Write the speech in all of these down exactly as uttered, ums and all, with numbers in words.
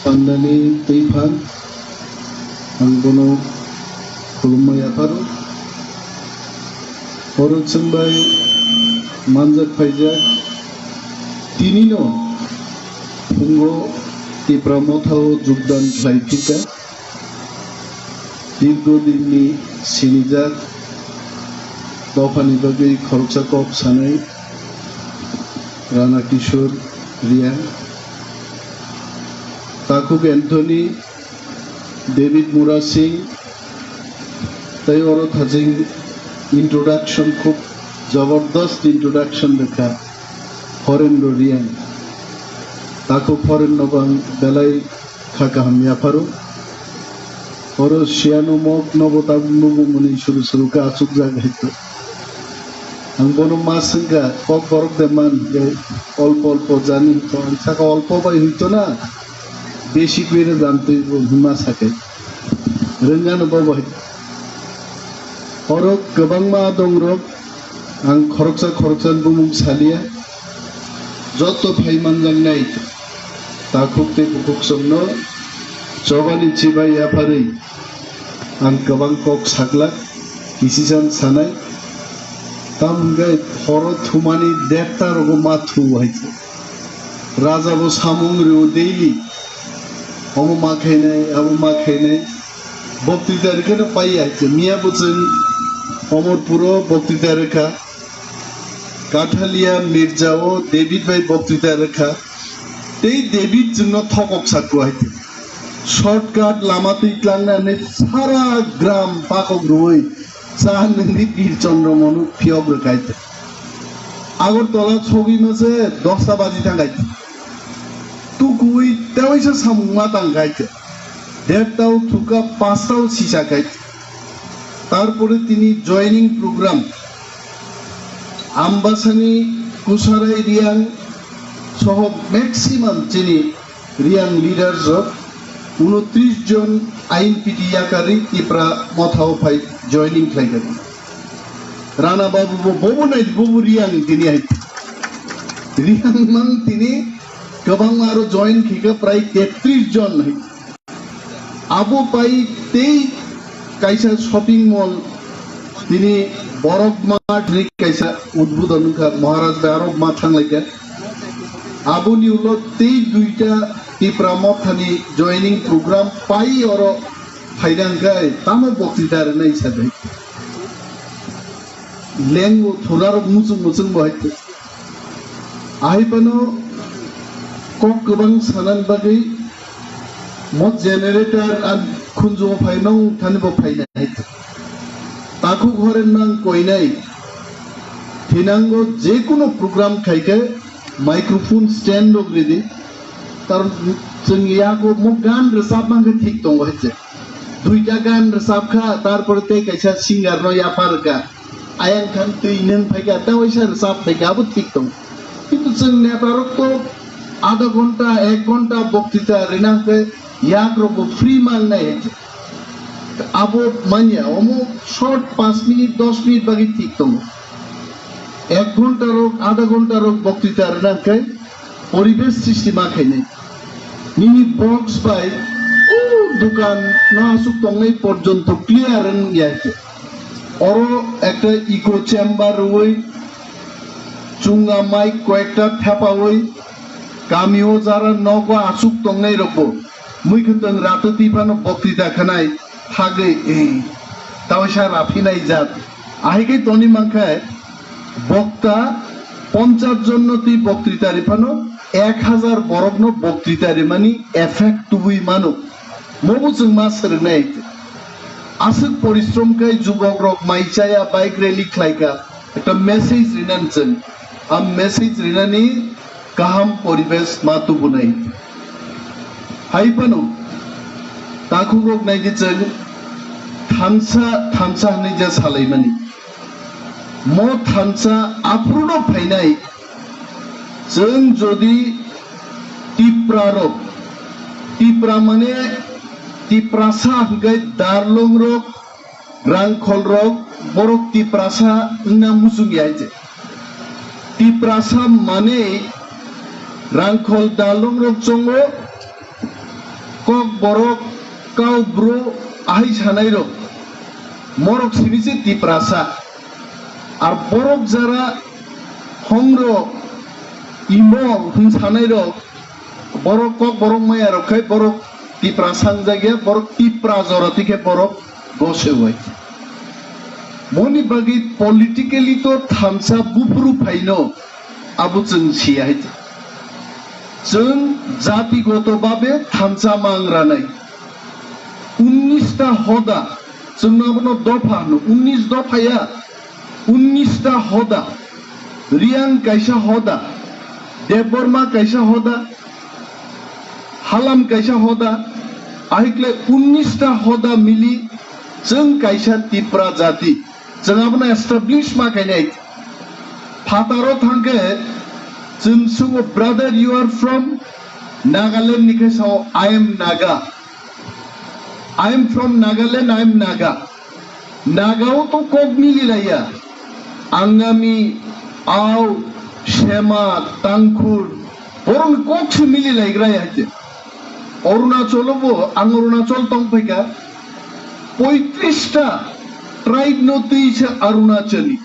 Pandani twi phan, ang bono khulumma yapharo. Oro chwng bai manjak phaijak, tinino phungo Tipra Mothao jogdan khlai phika. Dirgo dinni sinijak dophani bagwi khoroksa kok sanai Rana Kishore Reang, Takhuk Anthony, David Murasing, tei oro thajing introduction, khub jabardast introduction rwkha Horendro Reang. Takhuk Horendro no bo ang belai kha kaham yapharo. Oro siyano mok nobo tabuk nugo mwnwi suru suru khe achukjak hai to. Ang bono ma swngkha, kok borok de man je olpo olpo jani to, ang sakha olpo bai hwito na, besi kwrwi jantwi bo hwnma sakai. Rwngano bo bai. Oro kwbangma dongrok, ang khoroksa khoroksa bumung saliya. Joto phai manjaknai takhuk tei bukhuksongno chobani chibai yapharwi ang kwbang kok saglak, kisisan sanai. Tamo hwnkhe horo thumani derta rogo ma thu hai se. Raja bo samung rw daily. Omo ma khainai, abo ma khainai. Boktwita rwkheno pai hai se. Miya bo chwng Omorpuro boktwita rwkha. Kathalia Mirjao David bai boktwita rwkha. Tei David chwngno thokok sakko hai se. Shortcut lama twi tlangnani sara gram pakok rwui cha nwngni Bir Chandra Manu phiyok rwkhai. Agartala sogwi mase dosta baji thangkhai. Tukui tewaisa samung ma tangkhai. Dertao thuka, pastao sisa khai. Tarpore tini joining program. Ambasani Kusarai Reang soho maximum chini Reang leaders rok unotris jon ain piti yakarwi Tipra Mothao phai joining khlai kha. Rana Babu bo bobo nai bobo Reang tini hai. Reang mang tini kwbangma aro join khika prai tetris jon hai. Abo pai tei kaisa shopping mall tini Borok Mart ni kaisa udbodon wngkha Maharaj bai aro ma thanglaikha. Aboni ulo tei duita Tipra Mothani joining program pai oro phaina hwnkhe tamo boktwita rwnai sajai. Lengo thurarok muchung muchung bo hai. Ahai phano kok kwbang sanani bagwi mo generator ang khunjugo phai nong thani bo phainai. Takhuk Horen mang koinai. Thinango je kuno program khaikhe microphone stand rok ridi. Karon chwng yago mo gan rwchap mankhe thik tongo hai se. Duita gan rwchap kha, tarpore tei kaisa singer no yapha rwkha. Ayang thang twi nwng phaikha, ta waisa rwchap phaikha, abo thik tong. Kintu chwng netarok to adha ghonta, ek ghonta boktwita rina hwnkhe yak rok bo free man nai. Abo manya, omo short panch minute, dos minute bagwi thik tongo. Ek ghonta rok, adha ghonta rok boktwita rina hwnkhe poribesh srishti ma khainai. Nini box bai o dukan no aswk tongnai porjonto clear wng ya khe. Oro ekta echo chamber rwui chunga mic koyekta thepaui kamio jara nogo aswk tongnai rokbo muikhwtwng ratwtwi phano boktwita khanai thagwi ei tawaisa raphinai jat. Ahai khe toni mankhe bokta ponchas jonno twi boktwita ri phano ek hazar borokno boktwita rimani effect tubui mano. Mobo chwng ma swrwngnai. Aswk porishrom khai jubok rok mai chaya bike rally khlai kha. Ekta message rinani chwng. A message rinani kaham poribesh ma tubunai. Hai phano takhuk rok nai di chwng thansa, thansa hwnwi ja salaimani. Mo thansa aphuru no phainai. Chwng jodi Tipra rok, Tipra mane Tiprasa hwnkhe Darlong rok, Rangkhol rok, borok Tiprasa wngna muchung ya je. Tiprasa mane Rangkhol Darlong rok chongo, Borok kau bro ahai sanai rok, morok simi se Tiprasa. Ar borok jara hongro imo hwn sanai rok, borok kok borok maya rok khai borok Tiprasa wngjakya, borok Tipra jora tikhe borok gose wai. Moni bagwi politically to thansa buphuru phaino abo chwng siya hai. Chwng jatigoto babe thansa mang ranai. Unnis ta hoda, chwng abono dopha hwno, unnis dopha ya, unnis ta hoda, Riang kaisa hoda, Debbarma kaisa hoda, Halam kaisa hoda, ahikle unnis ta hoda mili chwng kaisa Tipra jati. Chwng abono establish ma khainai. Phataro thangkhe chwng sungo, "Brother, you are from Nagaland?" ni khe sao, "I am Naga. I am from Nagaland, I am Naga." Nagao to kok mili laiya. Angami, Ao, Sema, Tangkhul, borokni kok se mili laigra ya hai. Arunachal bo, ang Arunachal tong phaikha, poitris ta tribe no twi se Arunachali.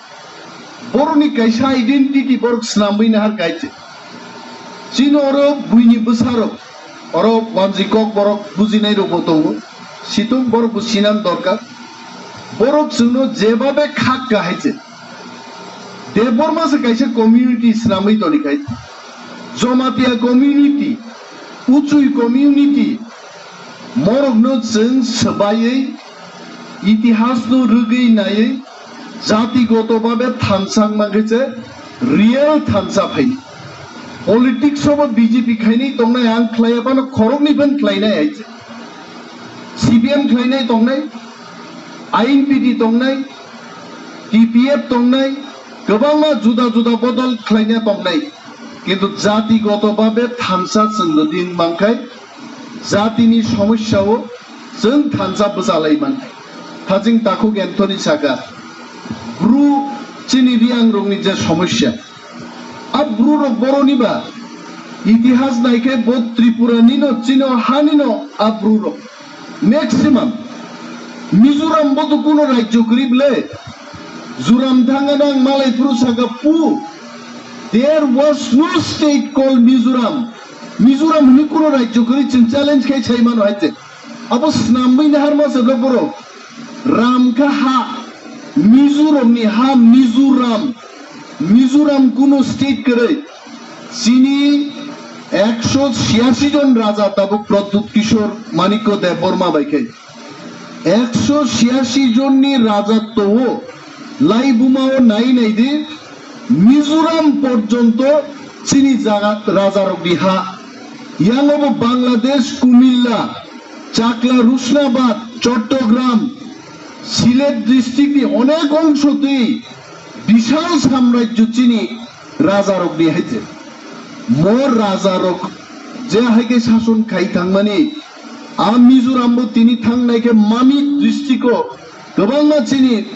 Borokni kaisa identity borok snamwi nahar kaise. Chini oro buini bwsarok, oro wanji kok borok bujinai rok bo tongo. Situng borok bo sinan dorkar. Borok chwngno jebabe khak ka hai se. Debbarma se kaisa community snamwi toni khai. Jamatia community, Uchui community, morokno chwng swbaiwi, itihasno rwgwi naiwi, jatigoto babe thansa wngma khe se real thansa phaini. Politics o bo B J P khainwi tongnai, ang khlaiya phano khoroknwi phan khlainai hai se. C P M khlainai tongnai, I N P T tongnai, T P F tongnai, kwbangma juda juda bodol khlaina tongnai. Kintu jatigoto babe thansa chwng jodi wng mankhai, jatini somosyao chwng thansa bwchalai man. Thajing takhuk Anthony saka, Bru chini Riangrokni je somosya, a Brurok boroni ba itihas naikhe bo Tripura nino, chino hanino a Brurok. Maximum. Mizoram bo to kuno rajyo kwrwi ble. Zoram thangana ang malai phuru saka pu. There was no state called Mizoram. Mizoram hwnwi kuno rajyo kwrwi chwng challenge khai sai mano hai je. Abo snamwi naharma se borok. Ram kha ha. Mizoram ni ha Mizoram. Mizoram kuno state kwrwi. Chini ekso chiyasi jon raja tabuk Pradyut Kishore Manikya Debbarma bai khai. Ekso chiyasi jonni raja to o lai buma o nai nai di Mizoram porjonto chini jaga raja rok ni ha. Yang obo Bangladesh, Kumilla, Chakla, Rushnabad, Chottogram, Sylhet district ni onek ongsho twi bishal samrajyo chini rajarokni hai je. Mo rajarok je hai khe sason khai thangmani, a Mizoram bo tini thangnai khe Mamit district o kwbangma chini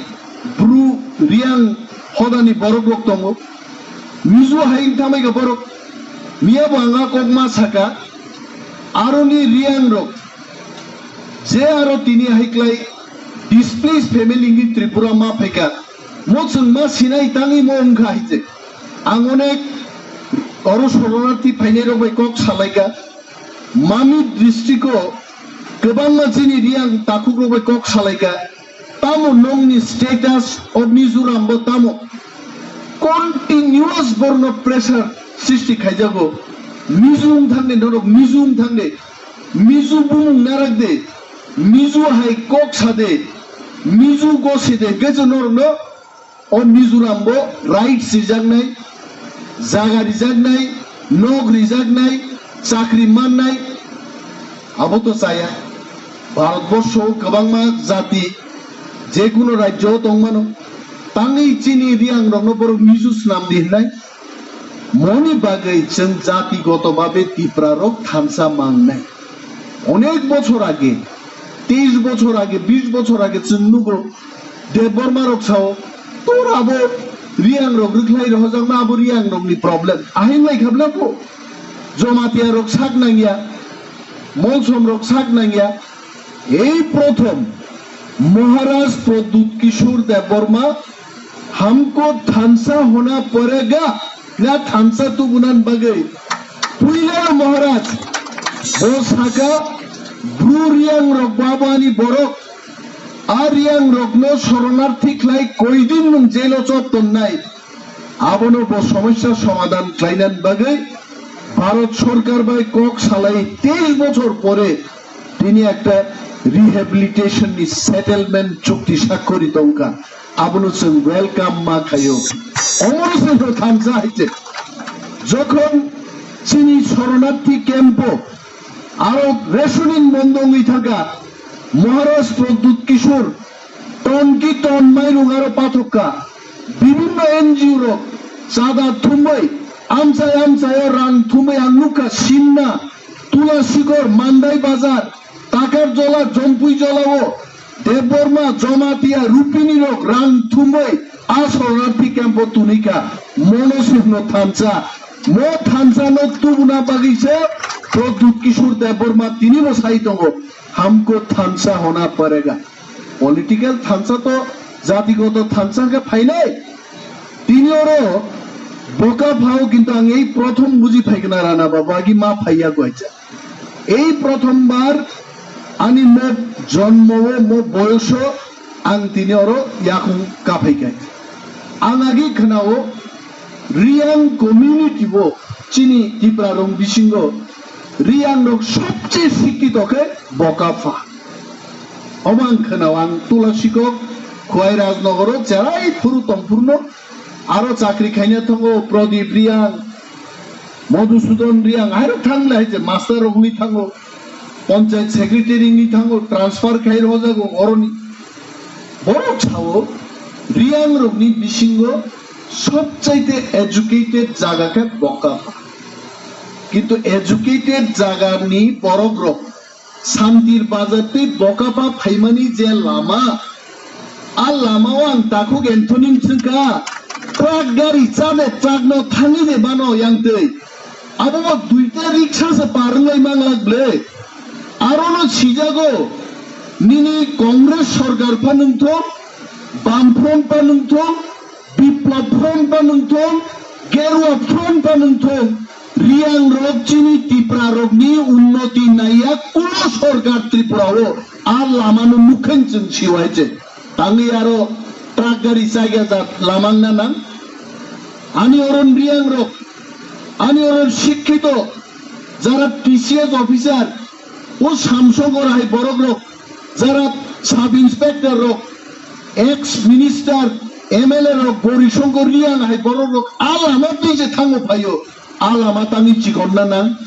Bru Riang hodani borok rok tongo. Mizo hai wng thamai kha borok. Miya bo ang a kok ma saka, aroni Riang rok je aro tini hai klai displaced family ni Tripura ma phaikha, mo chwng ma sinai tangwi mo wngkha hai je. Ang onek oro soronarthi phainai rok bai kok salaikha. Mamit district o kwbangma chini Riang takhuk rok bai kok salaikha. Tamo nongni status of Mizoram bo tamo continuous borno pressure sristi khaijago. Mizo wng thangde norok Mizo wng thangde. Mizo bumung narak de, Mizo hai kok sa de, Mizo gosi de, hwnkhe chwng norokno o Mizoram bo rights rijaknai, jaga rijaknai, nok rijaknai, chakri mannai, abo to chaya. Bharatborsho o kwbangma jati, je kuno rajyo o tongmano, tangwi chini Riang rokno borok Mizo swnam di hwnai. Moni bagwi chwng jatigoto babe Tipra rok thansa mangnai. Onek bochor age, teis bochor age, bis bochor age chwng nugo Debbarma rok sao, "Tor abo Riang rok rwkhlai rohojakma abo Riang rokni problem." Ahing lai khabla bo Jamatia rok sak nangya. Molsom rok sak nangya. Ei prothom Maharaj Pradyut Kishore Debbarma, "Hamko thansa hona parega," na thansa tubunan bagwi. Puila Maharaj bo saka, "Bru Riang rok babani borok, a Riang rokno soronarthi khlai koidin nwng jelo chot tonnai." Abono bo somosya somadhan khlainan bagwi Bharat Sorkar bai kok salai teis bochor pore tini ekta rehabilitation ni settlement chukti sakkori tongkha. Abono chwng welcome ma khaio. Omoro se no thansa hai se. Jokhon chini soronarthi camp o aro rationing bondo wngwi thangkha, Maharaj Pradyut Kishore ton ki ton mairung aro pathokka. Bibhinno N G O rok chada thumwi, amchai amchaio rang thumwi ang nukha, Simna, Tulasikor, Mandai Bazar, Takarjola, Jompuijolao Debbarma, Jamatia, Rupini rok rang thumwi a soronarthi camp o tunikha. Mono sihno thansa, mo thansa no tubuna bagwi se Pradyut Kishore Debbarma tini bo sai tongo, "Hamko thansa hona parega." Political thansa to jatigoto thansa khe phainai. Tini oro boka phao, kintu ang ei prothom buji phaikna Rana Baba agi ma phaiya gwacha. Ei prothom bar ani mo jonmo o, mo boyoso ang tini oro yakung kaphai kai. Ang agi khnao Riang community bo chini Tipra rong bisingo Riang rok sobche sikito khe boka pha. Omo ang khwnao, ang Tulasikok, Khowai Rajnogoro, cherai phuru tongphuru no, aro chakri khaina thango Pradip Riang, Madhusudan Riang, airok thang le hai je master rok wngwi thango, panchayat secretary wngwi thango, transfer khai rw jago oroni. Borok sao Riang rokni bisingo sobchaite educated jaga khe Bokapha. Kintu educated jagani borok rok Santir Bazar tei Bokapha phaimani je lama, a lamao ang takhuk Anthony swngkha, truck gari chade truck no thangwi je bano yang twi. Abo bo duita riksa se par wnglai manglak ble. Arono sijago, nini Congress sorkar pha nwngthok, Bamfront pha nwngthok, Biplab Front pha nwngthok, Gerua Front pha nwngthok, Riang rok chini Tipra rokni unnoti naiya kuno sorkar Tripura o a lama no nukhen chwng siwai che. Tangwi aro truck gari chaiya jat lama wngna nang. Ani oron Riang rok, ani oron sikkito, jara T C S officer, o Samsogor hai borok rok, jara sub inspector rok, ex minister, M L A rok, Gori Songkor Riang hai borok rok, a lama twi je thango phaio, a lama tangwi chikonna nang,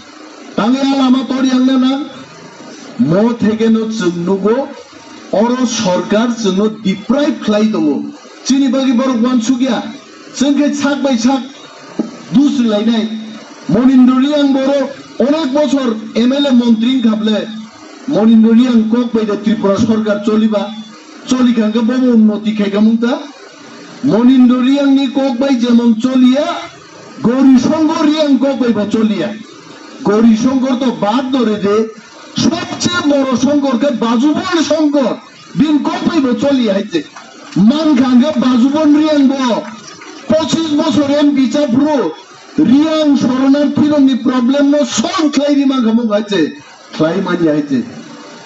tangwi a lama toriangna nang, mo thekeno chwng nugo, oro sorkar chwngno deprive khlai tongo, chini bagwi borok uansukya, chwng khe sak bai sak dus rwlainai. Monindra Riang borok onek bochor M L A montri wngkha ble, Monindra Riang kok bai da Tripura sorkar choliba, choli kha hwnkhe bobo unnoti khai kha mung ta? Monindra Riang ni kok bai jemon choliya, Gori Songkor Riang kok bai bo choliya. Gori Songkor to bad dore de, sobche boro Songkor khe Bajubon Songkor, bin kok bai bo choliya hai se. Man kha hwnkhe Bajubon Riang bo pochis bochor M P chaphuru Riang soronarthi rokni problem no solve khlai ri man kha mung hai se. Khlai manya hai se.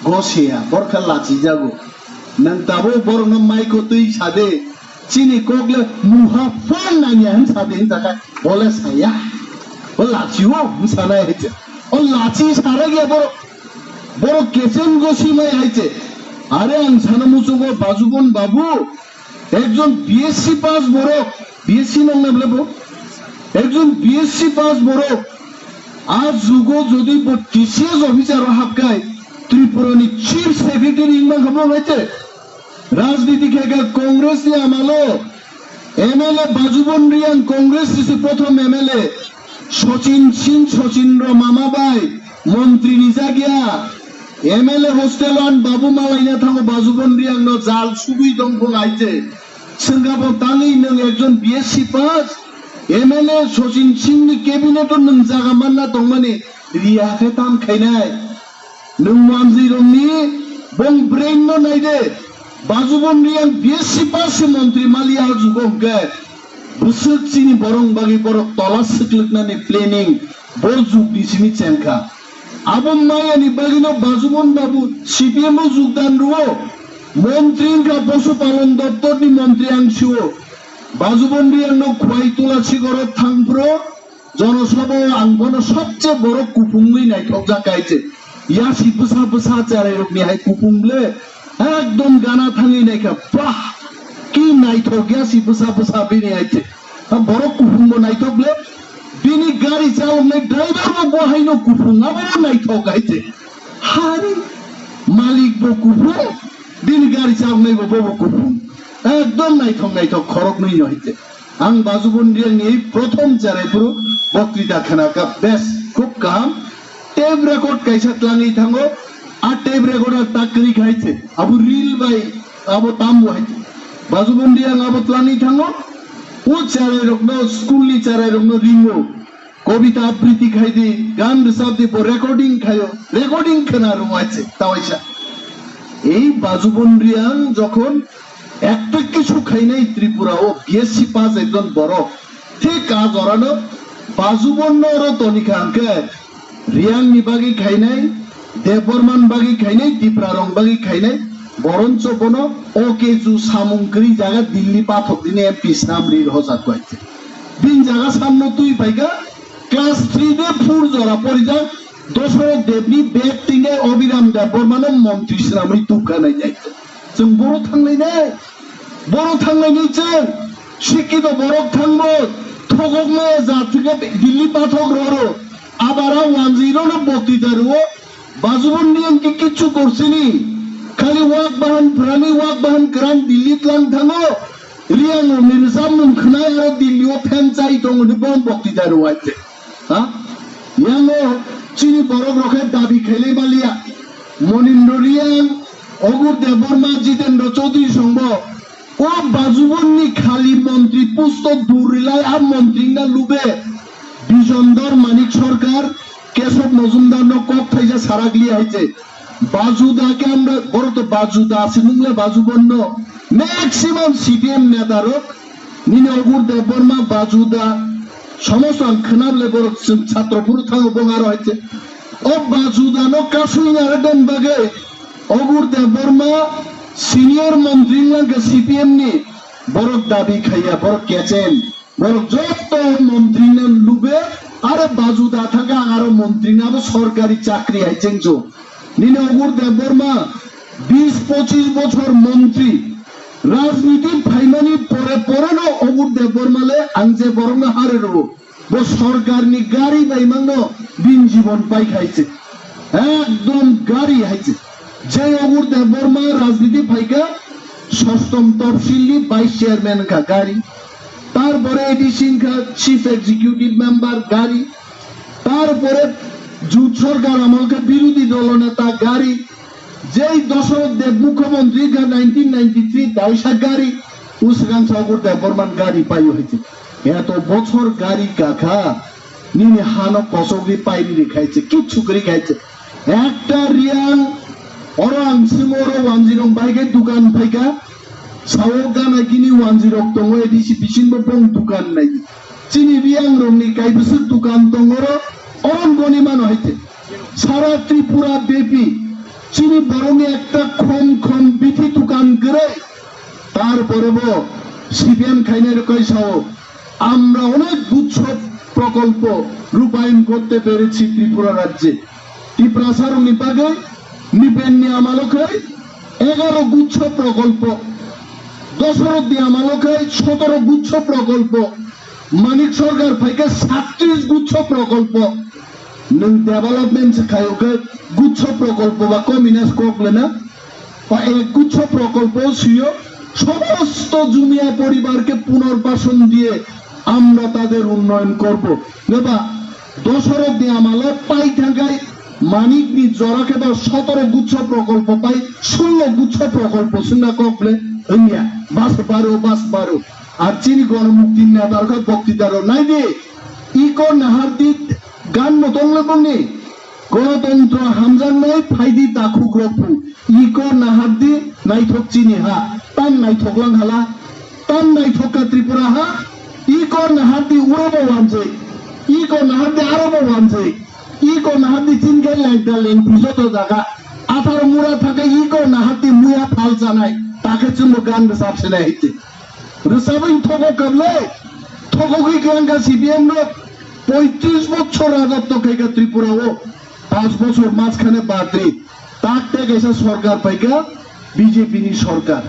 Gosiya, borkha lachi jago. Nang tabuk borokno maiko twi sade, chini kok le muha phone nangya hin sade hin jakha, bole saya. Bo lachi o, hin sanai hai se. O lachi sarai ya borok, borok kechen gosi mai hai se. Are ang sana muchungo Bajubon babu, ekjon B S C pass borok, B S C nong na bole bo? Ekjon B S C pass borok, a jugo jodi bo T C S officer o hapkai, Tripura ni chief secretary wngma kha bo hai se. Rajniti khe khe Congress ni amalo M L A Bajubon Riang Congress ni se prothom M L A, Sachin Singh Sachin ro mama bai montri ni jagya, M L A hostel an babu malaina thango Bajubon Riang no jal sugui dongphong hai se. Swngkha bo tangwi nwng ekjon B S C pass, M L A Sachin Singh ni cabinet o nwng jaga manna tongmani riya khe tam khainai. Nwng manjwi rokni bong brain no nai de. Bajubon Riyang B S C pass se montri maliya o jugo hwnkhe bwswk chini borok bagwi borok tola swklwknani planning bo jugni simi chengkha. Abo mayani bagwino Bajubon babu C P M o jugdan rwo. Montri wngkha Poshupalon Doptorni montri ang sio. Bajubon Riyangno khwai tula sigoro thangphro. Jonosabha o ang bono sobse borok kuphungwi naithokjak hai se. Yasi bwsa bwsa cherai rokni hai kuphung ble ekdom gana thangwi naikha. Bah! Ki naithok yasi bwsa bwsa bini hai se. Ha borok kuphung bo naithok ble. Bini gari chaloknai driver bo bo haino kuphung abo naithok hai se. Hari malik bo kuphung, bini gari chaloknai bo bo bo kuphung. Ekdom naithok naithok khoroknwi no hai se. Ang Bajubon Riyangni prothom cherai phuru boktwita khwnakha, bes, khub kaham. Tape record kaisa tlangwi thango, a tape record a ta kwrwi khai se, abo reel bai abo tambo hai se. Bajubon Riyang abo tlangwi thango, o cherai rokno, school ni cherai rokno ringo, kobita abriti khai di, gan rwchap di, bo recording khaio, recording khwna rwo hai se, ta waisa. Ei Bajubon Riyang jokhon ekta kichu khainai Tripura o B S C pass ekjon borok. Thik a jorano Bajubon no oro tonikha hwnkhe Riyang ni bagwi khainai, Debbarman bagwi khainai, Tipra rong bagwi khainai, boroncho bono o keju samung kwrwi jaga Delhi pathok dini M P snam ri rohojak koi. Bini jaga samno twi phaikha class three de four jora porijak Dosarok Debni bag tingwi Abhiram Debbarmano montri swnamwi tubkha nai jai. Chwng boro thanglainai, boro thanglainai chwng. Sikkito borok thangbo thogokma jathwkhe Delhi pathok roro. Abara wanjwirokno boktwita rwo. Bajubon Riyang khe kichu korsini. Khali wak bahan phrani, wak bahan kwran Delhi tlang thango. Riyang rokni rwchapmung khwnai aro Delhi o phen chai tongo hwnwi bono boktwita rwo hai se. Ha? Yango chini borok rok khe dabi khailai maliya. Monindra Riyang, Ogur Debbarma, Jitendra Chaudhary songbo. O Bajubon ni khali montri post o dur rilai a montri na lube. Bijondor Manik Sarkar, Kesab Majumdar no kok thaisa sarak liya hai se. Bajuda khe amra, boro to Bajuda se nungle Bajubon no. Maximum C P M neta rok, nini Ogur Debbarma, Bajuda, somosto ang khwnable borok chwng chhatro phuru thango bong aro hai se. O Bajuda no kasui nare den bagwi Ogur Debbarma senior montri wngkha C P M ni, borok dabi khaiya, borok kechen. Borok joto montri no lube, aro Bajuda thangkha ang aro montri no abo sorkari chakri hai chengjo. Nini Ogur Debbarma bis pochis bochor montri rajniti phaimani pore pore no Ogur Debbarma le ang je borok no hare rwo. Bo sorkar ni gari bai mangno bin jibon pai khai se. Ekdom gari hai se. Jai Ogur Debbarma rajniti phaikha, sostom topsil ni vice chairman wngkha gari. Tarpore A D C wngkha chief executive member gari. Tarpore jut sorkar amol khe birodhi dolo neta gari. Jai Dosarok Deb mukhyamantri wngkha nineteen ninety-three daisa gari. Uswkang sa Ogur Debbarma gari paio hai se. Eto bochor gari kakha. Nini hano kosogwi pairi ri khai se, kichu kwrwi khai se. Ekta Riyang, oro ang simo oro wanjirong bai khe dukan phaikha, sao gana gini wanjirok tongo, A D C bisingo bong dukan nai. Chini Riyang rokni kaibwswk dukan tong oro, oron boni mano hai se. Sara Tripura bepi, chini borokni ekta khom khom bithi dukan kwrwi, tarpore bo C P M khainai rok kai sao. আমরা অনেক গুচ্ছ প্রকল্প রূপায়ণ করতে পেরেছি ত্রিপুরা রাজ্যে। ত্রিপুরা সারুনি বাগে নিবেননি আমালকে এগারো গুচ্ছ প্রকল্প, দশরথ দি আমালকে সতেরো গুচ্ছ প্রকল্প, মানিক সরকার ভাইকে সাতত্রিশ গুচ্ছ প্রকল্প, নং ডেভেলপমেন্ট খাইকে গুচ্ছ প্রকল্প বা কমিনাস ককলেনা, বা এক গুচ্ছ প্রকল্প সিও সমস্ত জুমিয়া পরিবারকে পুনর্বাসন দিয়ে আমরা তাদের উন্নয়ন করব। Neba dosoro de amalo pai thangai manik ni jora khe ba sotoro guchho prokolpo pai sullo guchho prokolpo swnna kokle wngya bas baro bas baro. Ar chini gonomukti netar khe boktitaro naidi iko nahardi gan motong le bongni Gonotontro hamjaknai phaidi takhukrok phung. Iko nahardi naithok chini ha. Tam naithok lang hala. Tam naithok ka Tripura ha. Iko nahardi urobo wanjwi. Iko nahardi arobo wanjwi. Iko nahardi chini khe lengta lengpi joto jaga. Atharo mura thake iko nahardi muya phal chanai. Takhe chumbo gan rwchap sinai hiti. Rwchabwi thogo kable. Thogogwi kwlangkha C P M rok. Poitris bochor rajotw khaikha Tripura o. Panch bochor majkhane badri. Tak te kaisa sorkar phaikha B J P ni sorkar.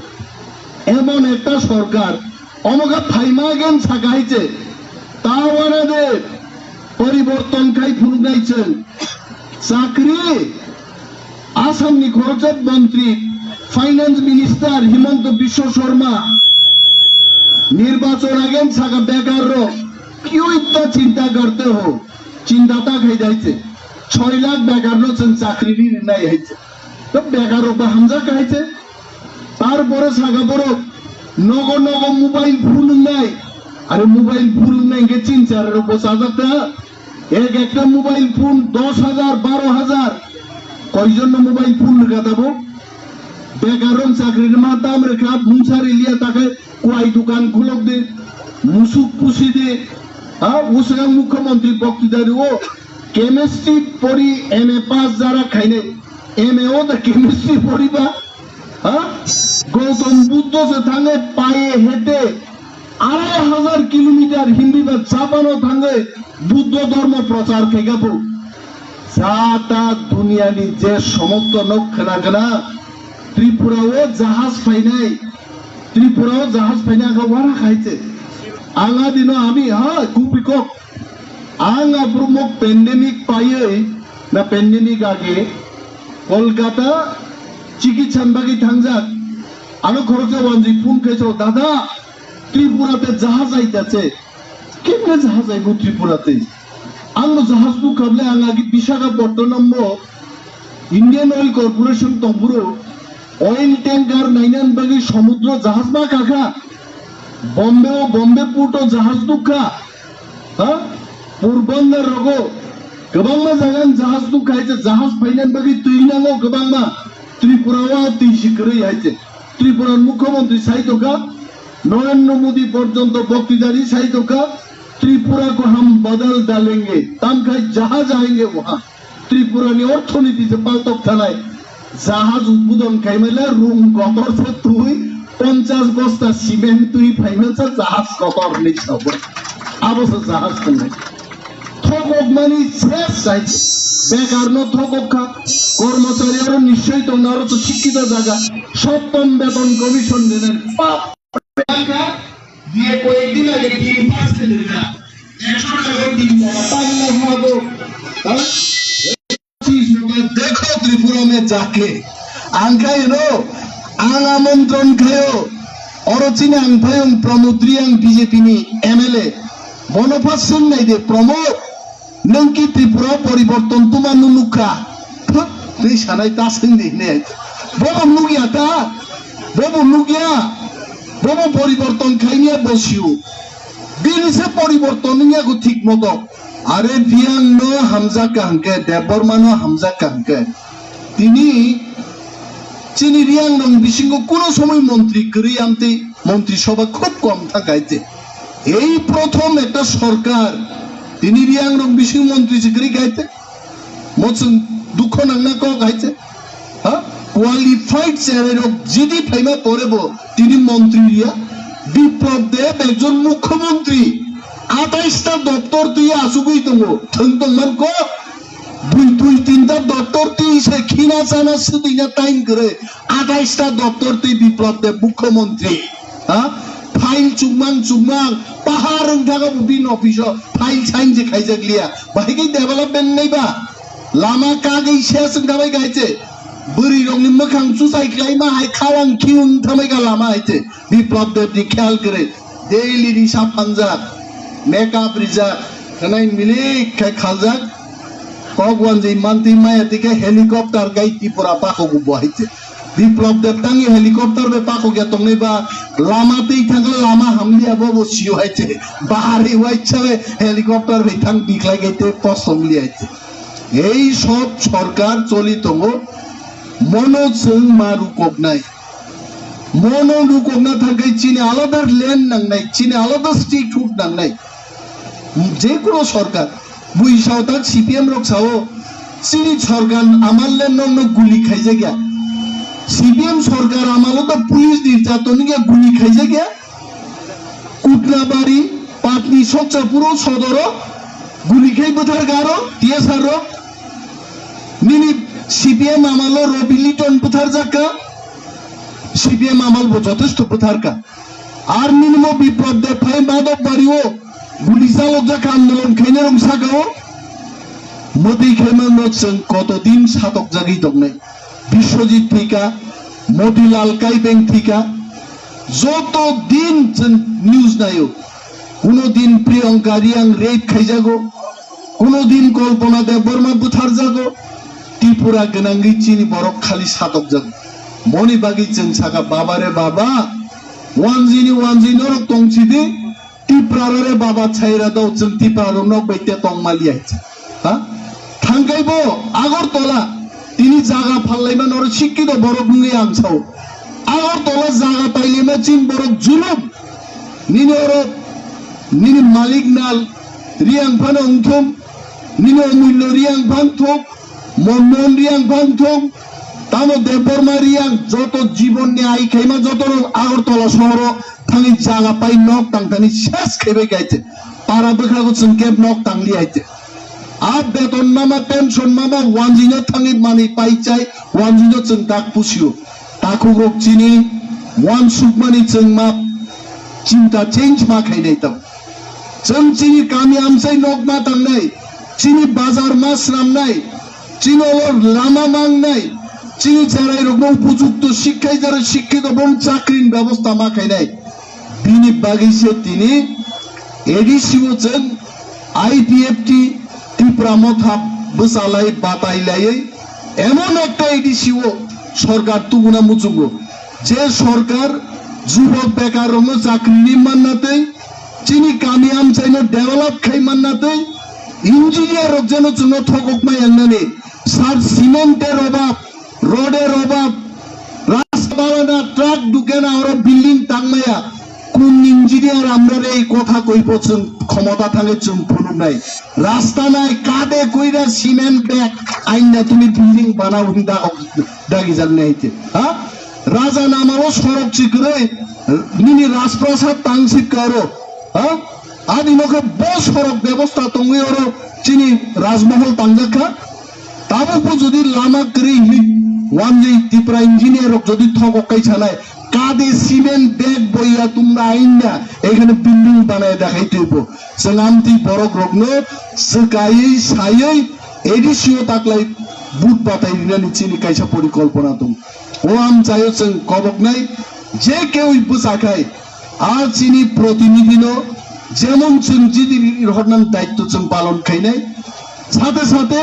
Emon ekta sorkar. Omo khe phaima gen saka haiche. Tawana de poriborton khai phunuknai chwng. Chakri Assam ni khoroksa montri, finance minister Himanta Biswa Sharma nirbachon agen saka bekar rok, kyui ta chinta karte ho, chinta ta khai jai che, choi lakh bekar no chwng chakri ri rinai hai che. To bekar rok ba hamjak hai che. Tarpore saka borok nogo nogo mobile phone wngnai, are mobile phone wngnai hwnkhe chini chara rok bo chajak ta. Ek ekta mobile phone dos hajar, baro hajar. Koijon no mobile phone rwkha tabo? Bekar rok chakri rwma tam rwkha, mungsa riliya takhe kuai dukan khulok di, musuk pusi di. Ha, uswkang mukhyamantri boktwita rwo, chemistry pori M A pass jara khainai, M A o da chemistry pori ba? Ha? Gautam Buddho se thange paye hete arai hajar kilometer Hindi ba Japan o thange Buddho dhormo prochar khaikha bo. Jata duniya ni je somosto nok khna khna Tripura o jahaj phainai, Tripura o jahaj phainai kha wara khaise. Ang adino ami ha kupi kok. Ang abrumok pandemic paiwi na pandemic age Kolkata chikitsan bagwi thangjak. Ano khoroksa wanjwi phone khaisao, "Dada, Tripura te jahaj aida che." Kemne jahaj aibo Tripura te? Ang no jahaj nukha ble, ang agi Visakhapatnam o Indian Oil Corporation tongphuru oil tanker nainani bagwi somudro jahaj ma kakha. Bombay o, Bombay port o jahaj nukha. Ha? Porbandar rogo kwbangma jaga ni jahaj nukha, hai je jahaj phainani bagwi twi nango kwbangma. Tripura o twi si kwrwi hai je. Tripura ni mukhyamantri sai tongkha, Narendra Modi porjonto boktwita ri sai tongkha, Tripura ko hum badal dalenge, tamkhai jahaj aayenge wahan. Tripura ni orthoniti je paltok thanai, jahaj udbodon khaimale room kotor se twi ponchash bosta cement twi phaimasa jahaj kotor ni sabo. Abo se jahaj tongnai. Thokok mani ses sai, bekar no thokok kha, kormochari aro nischoi tongna aro to sikkito jaga, sottom beton commission dene pap. Diye koyekdin age tin percent rina. Ekso taka tin taka. Panna habo. Ha? Chis hoga, dekho Tripura mein jaake. Ang khayo no, ang amontron khayo. Oro chini ang phayung Pramod Reang B J P ni M L A. Bono pha swngnai de Pramod. Nwng ki Tripura poriborton tuma nw nukha? Thut, twi sanai ta sengdi hwnwi. Bobo nukya ta? Bobo nukya? Bobo poriborton khaimya bosio. Bini se poriborton wngya go thik moto. Are Reang no hamjak ka hwnkhe, Debbarma no hamjak ka hwnkhe. Tini chini Reang rong bisingo kuno somoi montri kwrwi amtwi. Montri Sabha khub kom thang kaite. Ei prothom ekta sorkar tini Reang rok bising montri se kwrwi kaite. Mo chwng dukho nangna kok hai se. Ha? Qualified cherai rok jidi phaima pore bo tini montri riya. Biplab Deb ekjon mukhyamantri. Atais ta doptor twi asugwi tongo. Thwng tongman kok. Dui dui tinta doptor twi se khina chana swtwina time kwrwi. Atais ta doptor twi Biplab Deb mukhyamantri. Ha? File chukmang chukmang, pahar wng thago bo bini office o, file sign se khaijak liya. Bahai khe development nai ba? Lama kagwi ses wng thabai kha hai se. Bwrwi rokni mwkhang chuchai khlaima hai khalang khiung thamai kha lama hai se. Biplab Deb ni kheyal kwrwi. Daily ni sa phanjak. Makeup rijak. Khanai milik khai khaljak. Kok wanjwi mantwi maya twi khe helicopter kai Tripura pakhok bo hai se. Biplab Deb tangwi helicopter bai pakhok ya tongnai ba lama twi thangkhe lama hamliya bo bo sio hai se. Bahari waisa bai helicopter bai thang biklai kai tei post hamliya hai se. Ei sob sorkar choli tongo, mono chwng ma rukoknai. Mono rukokna thangkhe chini alada land nangnai, chini alada statehood nangnai. Jekuno sorkar, bui sao ta C P M rok sao, chini sorkar amalle nokno guli khaijakya. C P M sorkar amalo ta police nirjatonni guli khaijakya. Kutnabari, Patni, Sokchapuro, Sodoro, guli khai bwthar garo, T S R rok. Nini C P M amalo Robi Liton bwthar jakka, C P M amal bo jotesto bwthar ka. Ar nini mo Biplab Deb phai Madhab Bari o guli chalok jakka andolon khaina rong saka o. Modi khaima no chwng koto din satok jagwi tongnai. Biswajit thika, Motilal Kaibeng thika, joto din chwng news naio. Kuno din Priyanka Riang rape khaijago, kuno din Kalpana Debbarma butharjago, Tripura gwnangwi chini borok khali satokjago. Moni bagwi chwng saka, "Baba re baba, wanjini wanjwi norok tongchidi, Tiprara re baba chaira do, chwng Tiprarok nok bai te tongmaliya," hai se. Ha? Thangkaibo Agartala, tini jaga phallaima noro sikkito borok wngwi ang sao. Agartala jaga pailaima chini borok julum. Nini oro, nini malik nal Riang phano wngthung, nini omullo Riang phang thung, Monmohan Riang phang thung, tamo Debbarma Riang, joto jibonni ai khaima joto rok Agartala sohoro thangwi jaga pai nok tang thani ses khaibai kaiche. Para bwkhago chwng khe nok tangli aite. A beton mama, pension mama, wanjwino thangwi manwi pai chai, wanjwino chwng tak pusio. Takhukrok chini wansukmani chwng ma chinta change ma khainai tong. Chwng chini kami amchai nok ma tangnai, chini bazar ma swnamnai, chini olo lama mangnai, chini cherairokno upojukto sikkhai jara sikkito bom chakrini bebosta ma khainai. Bini bagwi se tini A D C o chwng I P F T Tipra Motha bwchalai batai laiwi emon ekta A D C o sorkar tubuna muchungo, je sorkar jubok bekar rokno chakrini manna tei chini kami amchaino develop khai manna tei engineer rok jeno chwngno thokokma yangnani, sar cement er obab, rod er obab, rasta balana, truck dukena oro building tangmaya. Kun engineer amrare ei kotha koibo chwng khomota thangwi chwng phunuknai. Rasta nai kade koira cement bag ainna tini building banao hwn dagijak nai te. Ha? Raja namao sorok chikrwi nini Rajprasad tangsip karo. Ha? Ani nokhe bo sorok bebosta tongwi oro chini Rajmahal tangjak kha. Tabukbo jodi lama kwrwi hinwi wanjwi Tipra engineer rok jodi thok ok kai sanai, kade cement bag boiya tumra ainda ekhane building banai dakhai tuibo. Chwng amtwi borok rokno swkaiwi saiwi A D C o taklai vote batai rinani chini kaisa porikolpona tong. O amchaio chwng koboknai je kewi bwchakhai a chini protinidhino jemon chwng jidi rihornani daitto chwng palon khainai. Sate sate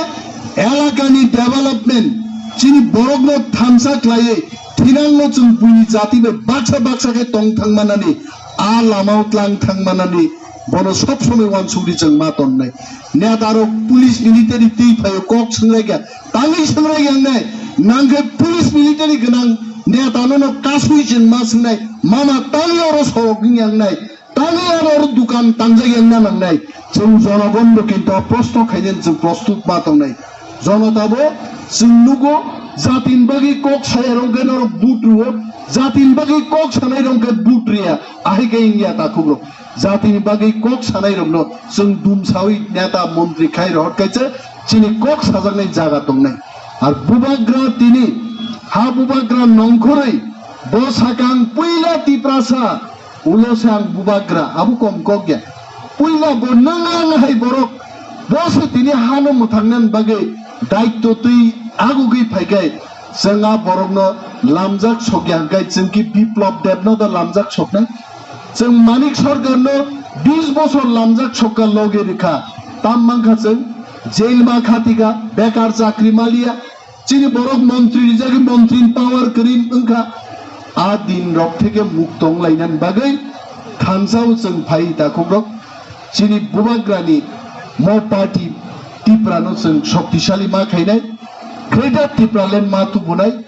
elakani development chini borokno thansa khlaiwi thinangno chwng buini jati bai baksa baksa khe tong thangmanani, a lamao tlang thangmanani bono sob somoi wansukdi chwng ma tonnai. Netarok police military twi phaio kok swngraikha, tangwi swngraikha wngnai, nangkhe police military gwnang netanono kasui chwng ma swngnai, mama tangwi oro sorok wngya wngnai. Tangwi aro oro dukan tangjak yang na nangnai. Chwng jonogonbo kintu a prosto khainani chwng prostut ma tongnai. Jonotabo chwng nugo, jatini bagwi kok saya rok khe norok but rwo, jatini bagwi kok sanai rok khe but riya. Ahai khe wngya takhukrok. Jatini bagwi kok sanai rokno chwng dumsawi neta montri khai rohor kaicha chini kok sajaknai jaga tongnai. Ar bubagra tini ha bubagra nongkhorwi bo sakang puila Tiprasa. Ulo se ang bubagra, abo kom kok ya. Puila bo nang ang hai borok, bo se tini hano mwthangna bagwi daitto twi agugwi phaikai, chwng a borokno lamjak sokya hwnkhe chwng ki Biplab Debno da lamjak soknai? Chwng Manik Sarkarno bis bosor lamjak sokka loge rikha, tam mankha chwng jail ma khatika, bekar chakri maliya, Chini borok montri rijagwi montri ni power kwrwi wngkha. A din rok theke mukto wnglainani bagwi thansa o chwng phai takhukrok. Chini bubagrani mo party Tiprano chwng shoktisali ma khainai, Greater Tipraland ma tubunai,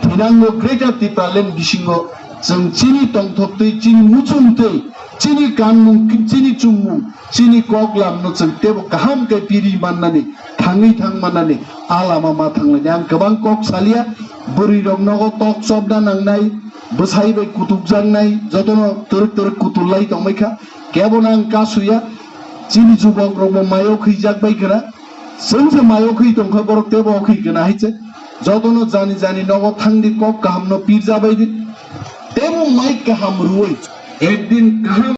thinango Greater Tipraland bisingo chwng chini tongthok twi, chini muchung twi, chini kanmung, chini chumung, chini koklamno chwng tebo kaham khe piri mannani, thangwi thang mannani, a lama ma thanglaini. Ang kwbang kok salia, bwrwirok nogo tok chopna nangnai, bwsai bai kutukjaknai, jotono twrwk twrwk kutullai tongbaikha, kebono ang kasuya, chini jubokrokbo mayo khwijak bai khwna, chwngse mayo khwi tongkha borok tebo khwi khwna hai se, jotono jani jani nogo thangdi, kok kahamno pirja baidi, tebo mai kaham rwui ekdin kaham